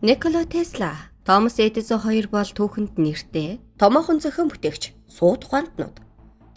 Никола Тесла, Томас Эдисон хоёр бол түүхэнд нэртэй томоохон зохион бүтээгч, сууд ухаантнууд.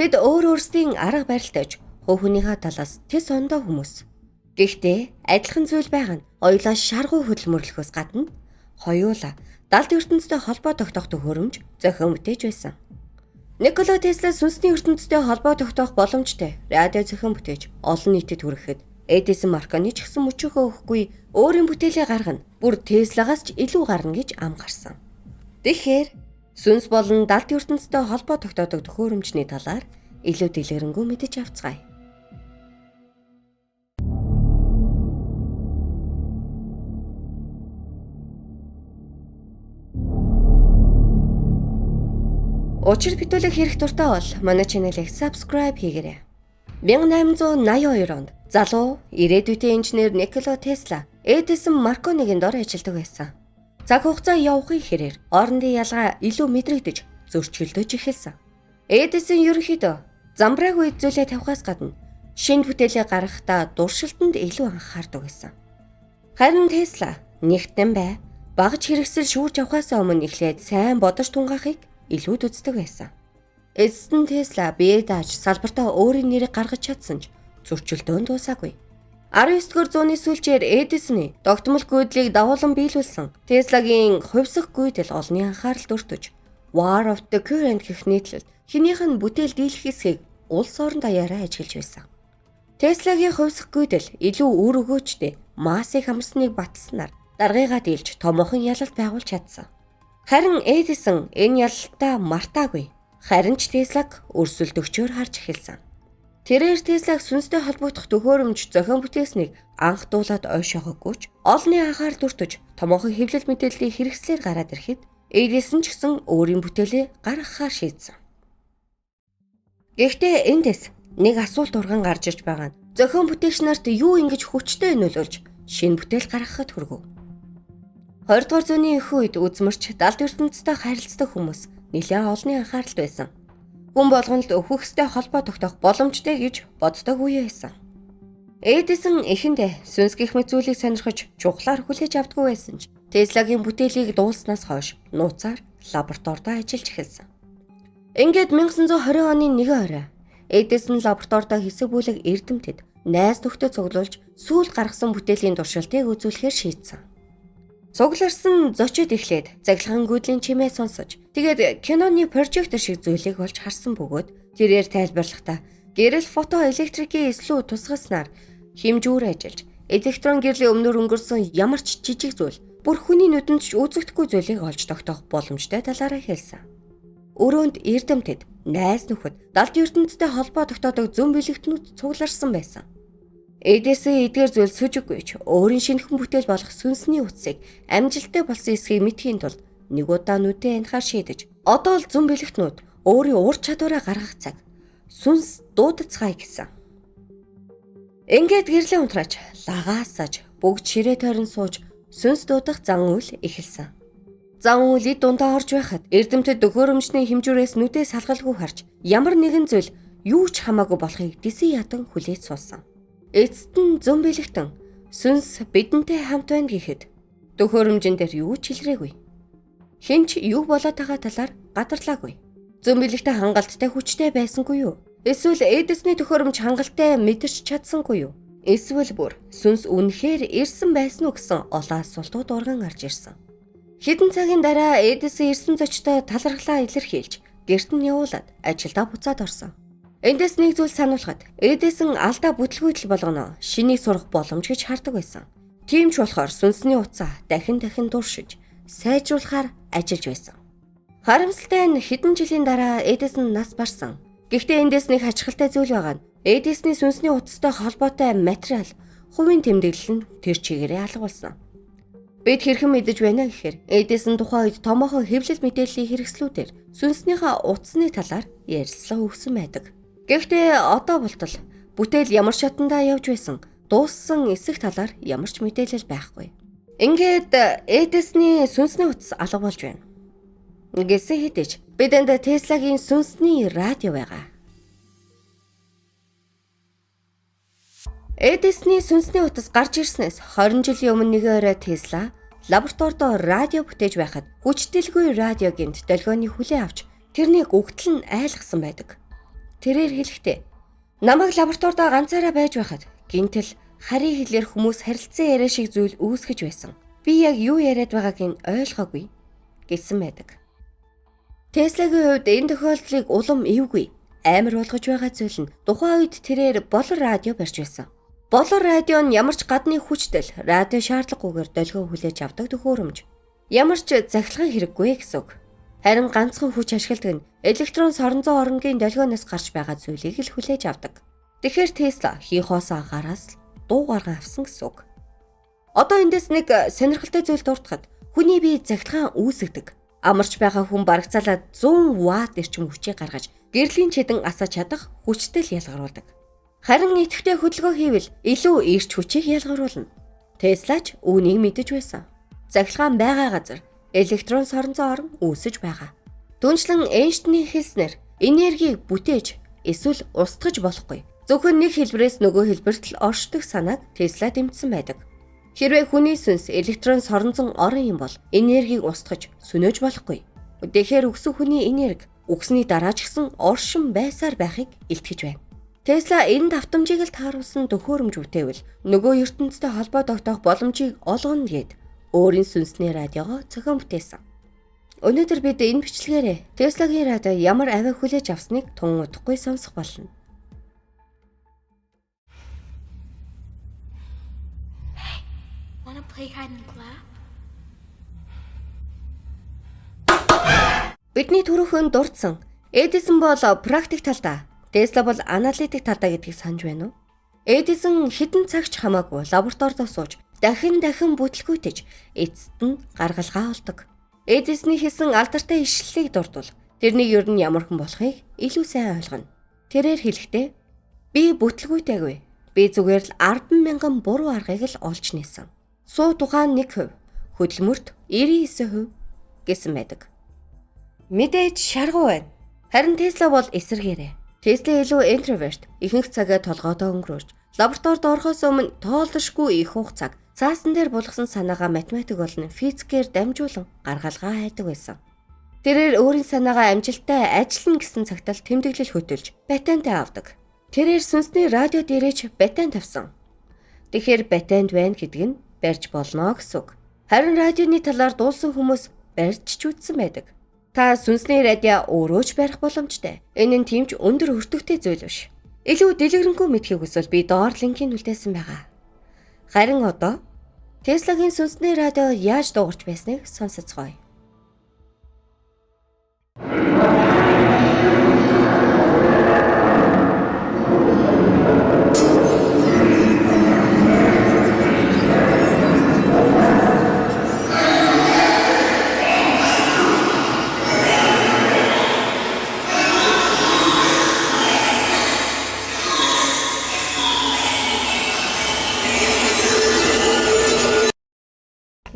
Тэд өөр өөрсдийн арга барилтайч хувь хүнийхээ талаас тэс ондоо хүмүүс. Гэхдээ адилхан зүйл байгаа нь хоёулаа шаргуу хөдөлмөрлөхөөс гадна хоёулаа далд ертөнцтэй холбоо тогтоох төхөөрөмж зохион бүтээж байсан. Никола Тесла сүнсний ертөнцтэй холбоо тогтоох боломжтой радио зохион бүтээж олон нийтэд хүрэхэд Эдисон Маркони ч гэсэн мөчөөхөө өгөхгүй өөрийн бүтээлээ гаргана. Бүр Теслагаас ч илүү гарна гэж ам гарсан. Тэгэхээр сүнс болон далд ертөнцтэй холбоо тогтоодог төхөөрөмжний талаар илүү дэлгэрэнгүй мэдэж авцгаая. Учир битүүлэх хэрэг дуртай бол манай channel-ыг subscribe хийгээрэй. 1882 онд залуу ирээдүйтэй инженер Никола Тесла Эдисон Марконигийн дор ажилладаг байсан. Цаг хугацаа явахын хэрээр хоорондын ялгаа илүү мэдрэгдэж зөрчилдөж эхэлсэн. Эдисон ерөнхийдөө замбраагүй зүйлээ тавихаас гадна шинэ бүтээлээ гаргахдаа дуршилтанд илүү анхаардаг байсан. Харин Тесла нэгтэн бай багаж хэрэгсэл шүүрж авахаас өмнө эхлээд сайн бодож тунгаахыг илүүд үздэг байсан. Эцэст нь Тесла бие дааж салбартаа өөрийн нэрийг гаргаж чадсан ч зөрчилдөөн дуусаагүй. 19-р зууны сүүлчээр Эдисоны тогтмол гүйдлийг дагуулan биелүүлсэн Теслагийн хувьсах гүйдэл олонний анхааралд өртөж War of the Current гэх нийтлэл хэнийх нь бүтээл дийлэх хэсгийг улс орон даяараа ажиглаж байсан. Теслагийн хувьсах гүйдэл илүү үр өгөөжтэй массыг хамарсныг баталснаар даргыгаа дийлж томоохон ялалт байгуулж чадсан. Харин Эдисон энэ ялалтаа мартаагүй. Харин ч Теслаг өрсөлдөгчөөр харж эхэлсэн. Тэрээр Теслаг сүнстэй холбогдох төхөөрөмж зохион бүтээснийг анх дуулаад ойшоогоогүй ч олонний анхаарал өртөж томоохон хэвлэл мэдээллийн хэрэгслээр гараад ирэхэд Эдисон ч гэсэн өөрийн бүтээлээ гаргахаар шийдсэн. Гэхдээ эндээс нэг асуулт урган гарч ирж байгаа нь зохион бүтээгч нарт юу ингэж хүчтэй нөлөөлж шинэ бүтээл гаргахад хүргэв. 20 дугаар зууны их үед үзмэрч далд ертөнцтэй харилцдаг хүмүүс нэлээд олонний анхааралд байсан. Хүн болгонд л өхөхстэй холбоо тогтоох боломжтой гэж боддог үе байсан. Эдисон эхэндээ сүнс гэх мэт зүйлийг сонирхож чухлаар хүлээж авдаггүй байсан ч Теслагийн бүтээлийг дуулснаас хойш нууцаар лабораторидоо ажиллаж эхэлсэн. Ингээд 1920 оны нэгэн орой Эдисон лабораторидоо хэсэг бүлэг эрдэмтэд найз нөхдөд цуглуулж сүүлд гаргасан бүтээлийн туршилтыг үзүүлэхээр шийдсэн. Цугларсан зочид эхлээд цахилгаан гүйдлийн чимээ сонсож тэгээд киноны прожектор шиг зүйлийг олж харсан бөгөөд тэрээр тайлбарлахдаа гэрэл фото электрикийн эслүү тусгаснаар хэмжүүр ажиллаж электрон гэрлийн өмнөр өнгөрсөн ямар ч жижиг зүйл бүр хүний нүдэнд ч үзэгдэхгүй зүйлийг олж тогтоох боломжтой талаараа хэлсэн. Өрөөнд эрдэмтэд найз нөхөд далд ертөнцтэй холбоо тогтоодог зөн бэлэгтнүүд цугларсан байсан. Эдисон эдгээр зүйл сүжиггүй ч өөрийн шинэхэн бүтээл болох сүнсний утсыг амжилттай болсон эсхийг мэдэхийн тулд нэг удаа нүдээ анхаар шийдэж одоо л зөн бэлэгтнүүд өөрийн ур чадвараа гаргах цаг сүнс дуудацгаая гэсэн. Ингээд гэрлээ унтрааж лагаасаж бүгд ширээ тойрон сууж сүнс дуудах зан үйл эхэлсэн. Зан үйл эд дундаа орж байхад эрдэмтэд төхөөрөмжний хэмжүүрээс нүдээ салгалгүй харж ямар нэгэн зүйл юу ч хамаагүй болохыг дисэн ядан хүлээж суусан. Эцэст нь зөн бэлэгтэн сүнс бидэнтэй хамт байна гэхэд төхөөрөмжин дээр юу ч хэлрээгүй. Хэн ч юу болоод байгаа талаар гадарлаагүй. Зөн бэлэгтэн хангалттай хүчтэй байсангүй юу? Эсвэл Эдисний төхөөрөмж хангалттай мэдэрч чадсангүй юу? Эсвэл бүр сүнс үнэхээр ирсэн байсан уу гэсэн олон асуултууд урган гарч ирсэн. Хэдэн цагийн дараа Эдисон ирсэн зочдоо талархлаа илэрхийлж гэрт нь явуулаад ажилдаа буцаад орсон. Эндээс нэг зүйл сануулхад Эдисон алдаа бүтлгүйтэл болгоно шинийг сурах боломж гэж хардаг байсан. Тийм ч болохоор сүнсний утсаа дахин дахин туршиж сайжруулахаар ажиллаж байсан. Харамсалтай нь хэдэн жилийн дараа Эдисон нас барсан. Гэхдээ эндээс нэг хачирхалтай зүйл байгаа нь Эдисоны сүнсний утастай холбоотой материал хувийн тэмдэглэл нь тэр чигээрээ алга болсон. Бид хэрхэн мэдэж байна гэхээр Эдисон тухайн үед томоохон хэвлэл мэдээллийн хэрэгслүүдээр сүнснийхээ утасны талаар ярилцлага өгсөн байдаг. Гэхдээ одоо болтол бүтээл ямар шатандаа явж байсан дууссан эсэх талаар ямар ч мэдээлэл байхгүй. Ингээд Эдисоны сүнсний утас алга болж байна. Гэсэн хэдий ч бидэнд Теслагийн сүнсний радио байгаа. Эдисоны сүнсний утас гарч ирснээс 20 жилийн өмнө нэгэн орой Тесла лабораторидоо радио бүтээж байхад хүчдэлгүй радио гинт долгионы хүлээ авч тэрнийг өгтөл нь айлгсан байдаг. Тэрээр хэлэхдээ намайг лабораторидоо ганцаараа байж байхад гинтэл харийн хэлээр хүмүүс харилцан яриа шиг зүйл үүсгэж байсан. Би яг юу яриад байгааг нь ойлгоогүй гэсэн байдаг. Теслагийн хувьд энэ тохиолдлыг улам эвгүй амар болгож байгаа зүйл нь тухайн үед тэрээр болор радио барьж байсан. Болор радио нь ямар ч гадны хүчтэл радио шаардлагагүйгээр долгион хүлээж авдаг төхөөрөмж. Ямар ч захилгаан хэрэггүй гэсэн үг. Харин ганцхан хүч ашигладаг нь электрон соронзон оронгийн долгионоос гарч байгаа зүйлийг л хүлээж авдаг. Тэгэхээр Тесла хийхоос агараас л дуу гарган авсан гэсэн үг. Одоо эндээс нэг сонирхолтой зүйл дуртахад хүний бие захилгаан үүсгдэг. Амарч байгаа хүн барагцаалаа 100 ватт эрчим хүчийг гаргаж гэрлийн чэдэн асааж чадах хүчтэй л ялгаруулдаг. Харин идэвхтэй хөдөлгөөн хийвэл илүү эрч хүчийг ялгаруулна. Тесла ч үүнийг мэдэж байсан. Захилгаан байгаа газар электрон соронзон орон үүсэж байгаа. Түүнчлэн Эйнштейний хэлснээр энергийг бүтээж эсвэл устгаж болохгүй. Зөвхөн нэг хэлбэрээс нөгөө хэлбэрт л оршдог санааг Тесла дэмжсэн байдаг. Хэрвээ хүний сүнс электрон соронзон орон юм бол энергийг устгаж сөнөөж болохгүй. Тэгэхээр өгсөн хүний энерги үгсний дараа ч гэсэн оршин байсаар байхыг илтгэж байна. Тесла энэ давтамжийг л тааруулсан төхөөрөмж бүтээвэл нөгөө ертөнцтэй холбоо тогтоох боломжийг олгоно гэд өөрийн сүнсний радиогоо зохион бүтээсэн. Өнөөдөр бид энэ бичлэгээрээ Теслагийн радио ямар авиа хүлээж авсныг тун удахгүй сонсох болно. Hey, wanna play hide and clap? Бидний түрүүхэн дурдсан Эдисон бол практик талдаа, Тесла бол аналитик талдаа гэдгийг санаж байна уу? Эдисон хэдэн цагч хамаагүй лабораторид сууж дахин дахин бүтлгүүтэж эцэст нь гаргалгаа олдог. Эдисоны хийсэн алдартай ишлэлийг дурдвал тэрнийг ер нь ямар хүн болохыг илүү сайн ойлгоно. Тэрээр хэлэхдээ би бүтлгүүтээгүй. Би зүгээр л 10,000 буруу аргыг л олж нээсэн. Суу тухайн 1%, хөдөлмөрт 99% гэсэн байдаг. Мэдээж шаргуу байна. Харин Тесла бол эсэргээрээ. Тесла илүү интроверт, ихэнх цагаа толгойдоо өнгөрөөж, лабораторид орохоос өмнө тоолдошгүй их хугацааг цаасан дээр булгасан санаагаа математик болон физикээр дамжуулан гаргалгаа хайдаг байсан. Тэрээр өөрийн санаагаа амжилттай ажиллана гэсэн цагтал тэмдэглэл хөтөлж патентээ авдаг. Тэрээр сүнсний радио дээрээ ч патент авсан. Тэгэхээр патент байна гэдэг нь барьж болно гэсэн үг. Харин радионы талаар дуулсан хүмүүс барьж ч үтсэн байдаг. Та сүнсний радио өөрөө ч барих боломжтой. Энэ нь тийм ч өндөр өртөгтэй зүйл биш. Илүү дэлгэрэнгүй мэдхийг хүсвэл би доор линкийг үлдээсэн байгаа. Харин одоо Теслагийн сүнсний радио яаж дуугарч байсныг сонсоцгоё.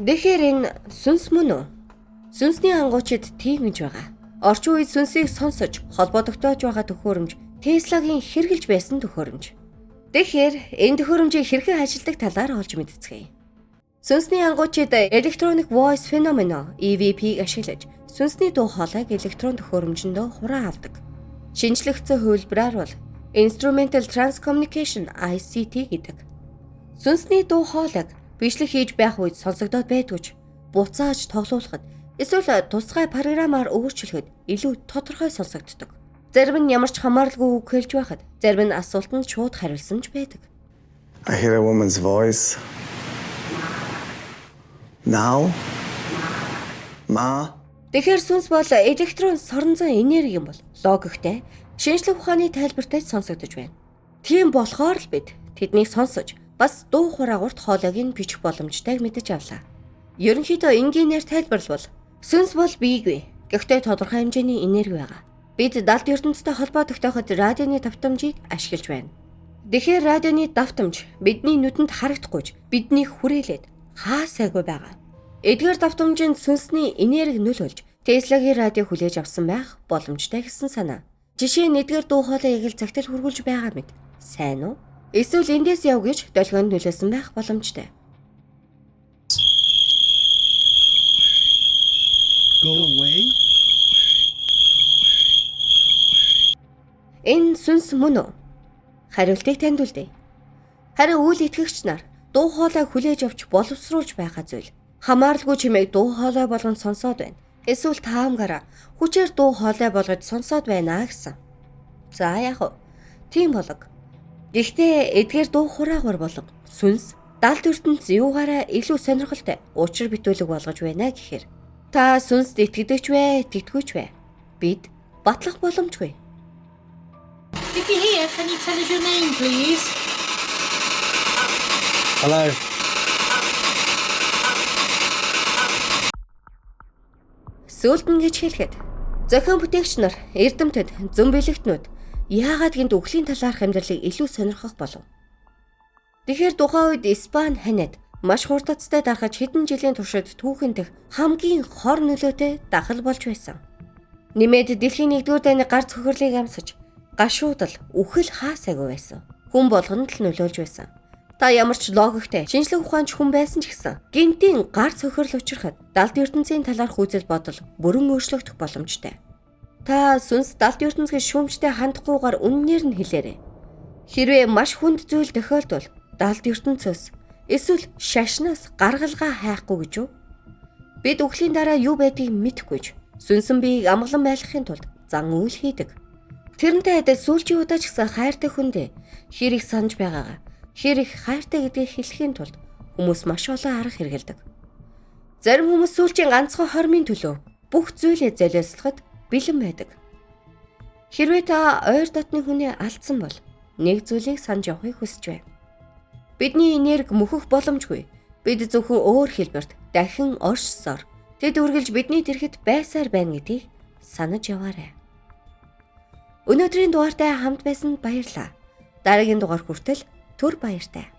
Тэгэхээр энэ сүнс мөн үү? Сүнсний ангуучид тийм гэж байгаа. Орчин үед сүнсийг сонсож холбоо тогтоож байгаа төхөөрөмж Теслагийн хэрэгжилж байсан төхөөрөмж. Тэгэхээр энэ төхөөрөмжийг хэрхэн ажилладаг талаар олж мэдцгээе. Сүнсний ангуучид Electronic Voice Phenomena EVP-г ашиглаж сүнсний дуу хоолойг электрон төхөөрөмжөндөө хуран авдаг. Шинжлэгдсэн хувилбараар бол Instrumental Transcommunication ICT гэдэг. Сүнсний дуу хоолойг бичлэг хийж байх үед сонсогдоод байдгүй ч буцааж тоглуулахад эсвэл тусгай програмаар өөрчлөхөд илүү тодорхой сонсогддог. Зарим нь ямар ч хамааралгүй үг хэлж байхад, зарим нь асуултанд шууд хариулсан ч байдаг. I hear a woman's voice. Now? Ma? Тэгэхээр сүнс бол электрон соронзон энерги юм бол логиктэй шинжлэх ухааны тайлбартай сонсогдож байна. Тийм болохоор л бид тэднийг сонсож бас дуу хураагуурт хоолойг нь бичих боломжтойг мэдэж авлаа. Ерөнхийдөө энгийнээр тайлбарлавал сүнс бол бийгүй. Гэхдээ тодорхой хэмжээний энерги байгаа. Бид далд ертөнцтэй холбоо тогтооход радионы давтамжийг ашиглаж байна. Тэгэхээр радионы давтамж бидний нүдэнд харагдахгүй ч биднийг хүрээлээд хаа сайгүй байгаа. Эдгээр давтамжинд сүнсний энерги нөлөөлж Теслагийн радио хүлээж авсан байх боломжтой гэсэн санаа. Жишээ нь эдгээр дуу хоолой яг л цагтал хүргүүлж байгаа мэт. Сайн уу? Эсвэл эндээс яв гэж долгионд нөлөөлсөн байх боломжтой. Go away? Энэ сүнс мөн үү? Хариултыг танд үлдээе. Харин үйл итгэгч нар дуу хоолой хүлээж авч боловсруулж байгаа зүйл. Хамааралгүй чимээг дуу хоолой болгон сонсоод байна. Эсвэл таамгаараа хүчээр дуу хоолой болгож сонсоод байна гэсэн. За яах вэ? Тийм болог. Гэхдээ эдгээр дуу хураагаар болон сүнс далд ертөнц юугаараа илүү сонирхолтой учир битүүлэг болгож байна гэхээр та сүнст итгэдэг ч вэ, итгэдэггүй ч вэ? Бид батлах боломжгүй. If you're here, can you tell us your name, please? Hello. Сүүлд нь гэж хэлэхэд зохион бүтээгч нар, эрдэмтэд, зөн бэлэгтнүүд яагаад гэнт үхлийн талаарх амьдралыг илүү сонирхох болов? Тэгэхээр тухайн үед Испани ханиад маш хурдацтай дарахж хэдэн жилийн туршид түүхэн дэх хамгийн хор нөлөөтэй дахал болж байсан. Нэмээд дэлхийн 1-р дайны гар цөхрлийг амсаж гашуудал үхэл хаасаагүй байсан. Хүн болгонд л нөлөөлж байсан. Та ямар ч логиктэй, шинжлэх ухаанч хүн байсан ч гэсэн гинтийн гар цохирол учрахад далд ертөнцийн талаарх үзэл бодол бүрэн өөрчлөгдөх боломжтой. Та сүнс далд ертөнц гэж шүүмжтэй хандахгүйгээр үннээр нь хэлээрэй. Хэрвээ маш хүнд зүйл тохиолдвол далд ертөнцөөс эсвэл шашнаас гаргалгаа хайхгүй гэж юу? Бид үхлийн дараа юу байдгийг мэдэхгүй ч сүнсэн биеийг амгалан байлгахын тулд зан үйл хийдэг. Тэрнтэй адил сүүлчийн удаа ч гэсэн хайртай хүндээ хэр их санаж байгаагаа, хэр их хайртай гэдгийг хэлэхийн тулд хүмүүс маш олон арга хэрэглэдэг. Зарим хүмүүс сүүлчийн ганцхан хормын төлөө бүх зүйлээ золиослоход бэлэн байдаг. Хэрвээ та ойр дотны хүнээ алдсан бол нэг зүйлийг санаж явахыг хүсэж байна. Бидний энерги мөхөх боломжгүй. Бид зөвхөн өөр хэлбэрт дахин оршсоор тэд үргэлж бидний тэрхэд байсаар байна гэдгийг санаж яваарай. Өнөөдрийн дугаартай хамт байсанд баярлалаа. Дараагийн дугаар хүртэл түр баяртай.